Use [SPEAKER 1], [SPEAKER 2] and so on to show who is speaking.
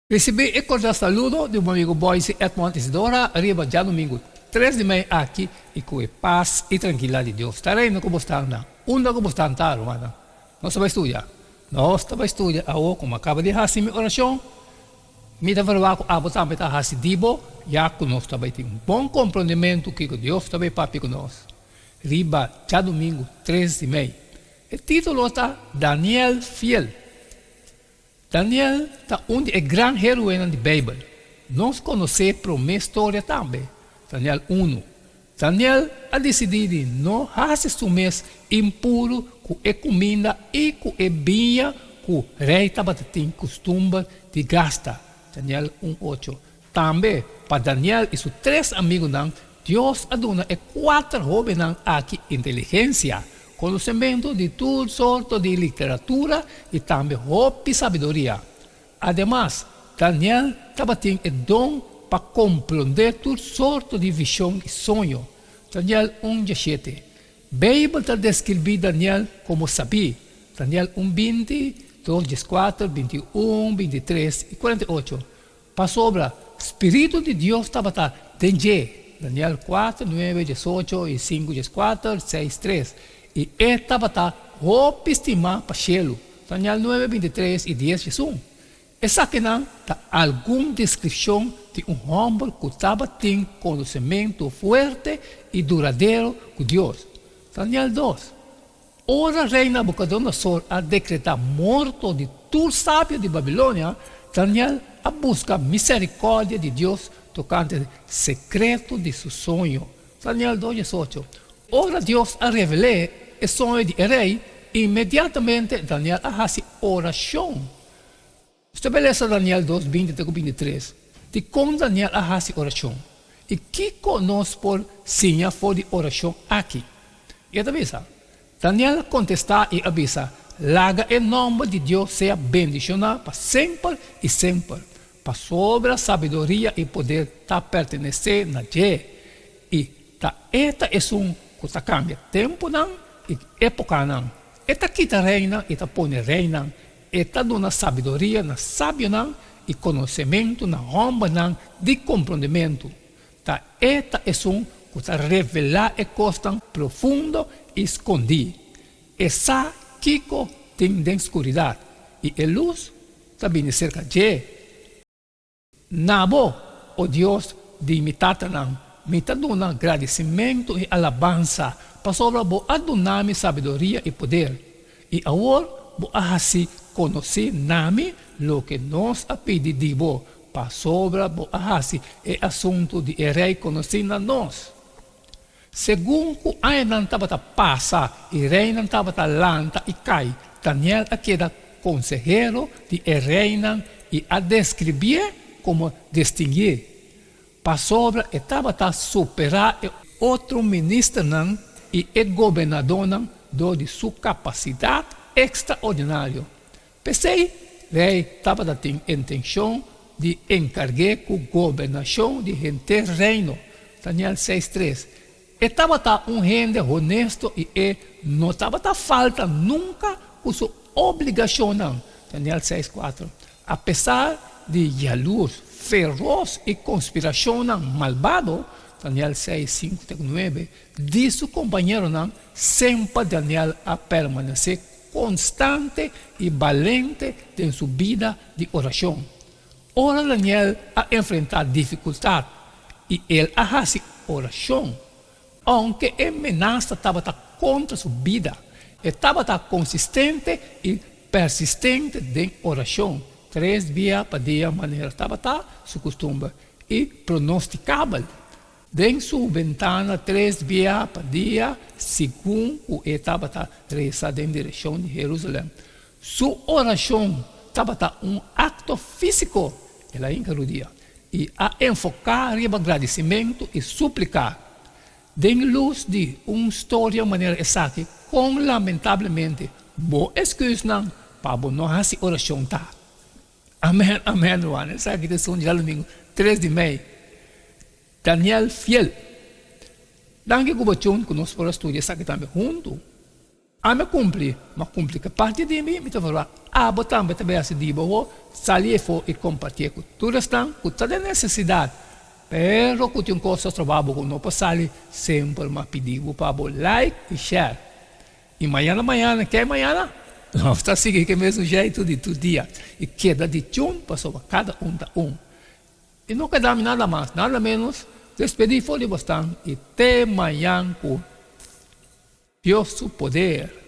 [SPEAKER 1] Risibí e kordial saludo di bo amigu Boyce Edmond Isidora riba djadumingu tres di mei aki i ku e pas i trankilidat di Dios ta reina ku bo sta na unda ku bo sta ta rumannan. Nos ta bai studia. Nos ta bai studia awo ku mi a kaba di hasi mi orashon. Mi ta verwagt ku abo tambe ta hasi di bo ya ku nos ta bai tin un bon komprondementu kiko Dios ta bai papia ku nos riba djadumingu tres di mei. E titulo ta Daniel Fiel. Daniel ta un di e gran heroenan di Beibel. Nos konosé promé storia tambe, Daniel unu. Daniel a disidí di no hasi su mes impuru ku e kuminda i ku e biña ku rei tabata tin kustumber di gasta, Daniel un ocho. Tambe, pa Daniel i su tres amigunan, Dios a duna e kuater hóbennan aki inteligensia, konosementu di tur sorto di literatura i tambe hopi sabiduria. Ademas, Daniel tabatin e don pa komprondé tur sorto di vishon i soño. Daniel un diashete. Beibel ta deskribí Daniel komo sabí. Daniel un binti, dos dieskuater, bintiun, bintitres i kuarenta i ocho. Pasobra spiritu di Dios tabata den dje. Daniel 4, 9, 18 i 5, 14, 6, 3. I e tabata hopi stimá pa shelu. Daniel 9, 23 i 10, 11. Esakinan ta algun deskripshon di un hòmber ku tabatin konosementu fuerte i duradero ku Dios. Daniel 2. Ora rei Nabucodonosor a dekretá morto di tur sabio di Babilonia, Daniel a buska miserikòrdia di Dios tokante sekreto di su soño. Daniel 2, 18. Ora Dios a revel'é e soño di e rei, inmediatamente Daniel a hasi orashon. Establesé Daniel 2, 20 te 23. Dikon Daniel a hasi orashon? I kiko nos por siña for di orashon aki? I e ta bisa. Daniel a kontestá i a bisa, laga e nòmber di Dios sea bendishoná pa semper i semper. Pasobra sabiduria i poder ta pertenesé na dje. I ta e ta esun ku ta kambia tempunan i épokanan. E ta kita reinan i ta pone reinan. E ta duna sabiduria na sabionan i konosementu na hòmbernan di komprondementu. Ta e ta esun ku ta revelá e kosnan profundo i skondí. E sa kiko tin den skuridat i e lus ta bini serka dje. Na bo, o Dios di mi tatanan, mi ta duna gradisimentu i alabansa, pasobra bo a duna mi sabiduria i poder. I awor bo a hasi konosí na mi loke nos a pidi di bo, pasobra bo a hasi e asuntu di e rei konosí na nos. Segun ku añanan tabata pasa i reinan tabata lanta i kai, Daniel a keda konsehero di e reinan i a deskribié komo distinguí, pasobra e tabata superá e otro ministernan i e gobernadónan dor di su kapasidat ekstraordinario. P'esei, rei tabatin intenshon di enkarg'é ku gobernashon di henter reino. Daniel 6:3. E tabata un hende honesto i e no tabata falta nunka ku su obligashonnan. Daniel 6:4. Apesar di yalurs feros i konspirashonnan malbado, Daniel 6, 5 9, di su kompañeronan, semper Daniel a permanesé konstante i balente den su bida di orashon. Ora Daniel a enfrentá difikultat i el a hasi orashon, ounke e menasa tabata kontra su bida, e tabata konsistente i persistente den orashon, tres bia pa dia manera tabata su kustumber, i pronostikabel. Den su bentana tres bia pa dia, segun ku e tabata resa den direkshon di Herusalèm. Su orashon tabata un akto físiko, el a hinka rudia, i a enfoká riba gradisimentu i súplika. Den lus di un storia manera esaki, kon lamentablemente bo esküsnan pa bo no hasi orashon ta. Amèn, amèn, ruman. Esaki ta esun djadumingu 3 di mei. Daniel fiel. Danki ku bo tune ku nos por a studia esaki tambe huntu. Ami a kumpli, mi a kumpli ku e parti di mi, mi ta ferwagt abo tambe ta bai hasi di bo ho, sali efo i kompartié ku tur esnan ku ta den nesesidat, pero ku tin un kos ta stroba bo ku no por sali, semper mi a pidi bo pa bo like i share. I mañana mañana, ke mañana? Nos ta sigui ku e mesun jeitu di tur dia i keda di tune pasobra kada un ta un. I no keda mi nada mas, nada ménos, despedí for di bosnan i te mañan ku Dios su poder.